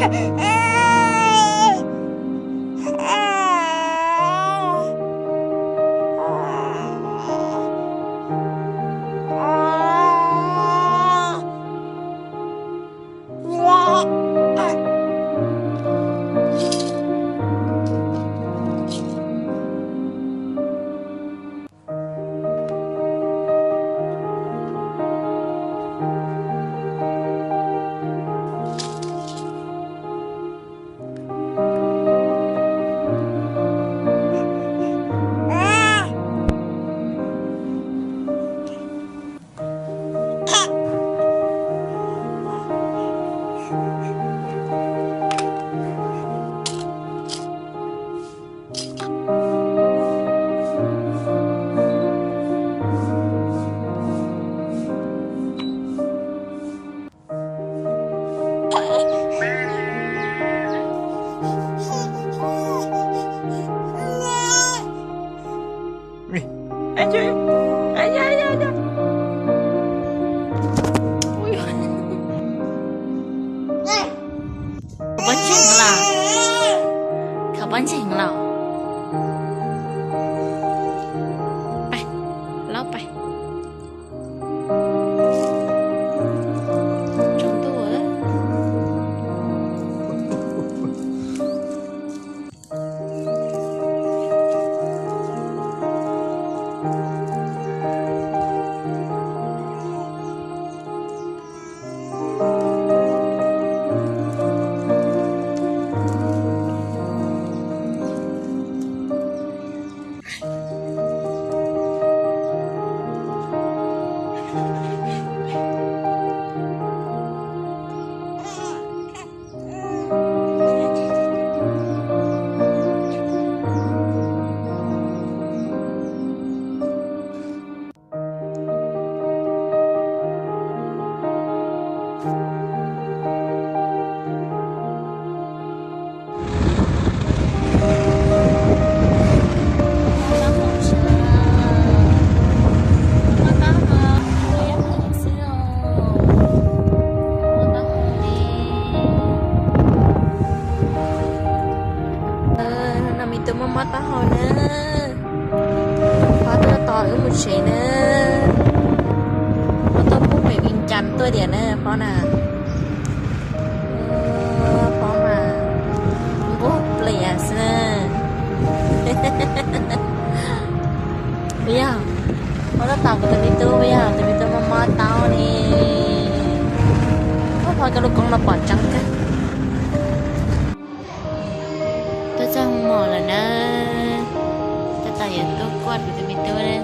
Khav pob ntseg los? Khav pob ntseg los? Pais, laub pais. Tsaus ntuj. No me tub mob mob taub hau na. Phob tuaj tos wb mus tsev na. Phob tuaj pub pem Vias Cas tuaj tiag na Phob na. Phob mas nquag plias xwb na. Puas yog? Phob tuaj tos kuv tus me tub puas yog? Tus me tub mob mob taub ne. Phob, Phob cov lub koob no pom tseeb kawg. Tuaj txog hoo mom lawm na. Tab tom yuav tuaj kuaj kuv tus me tub na.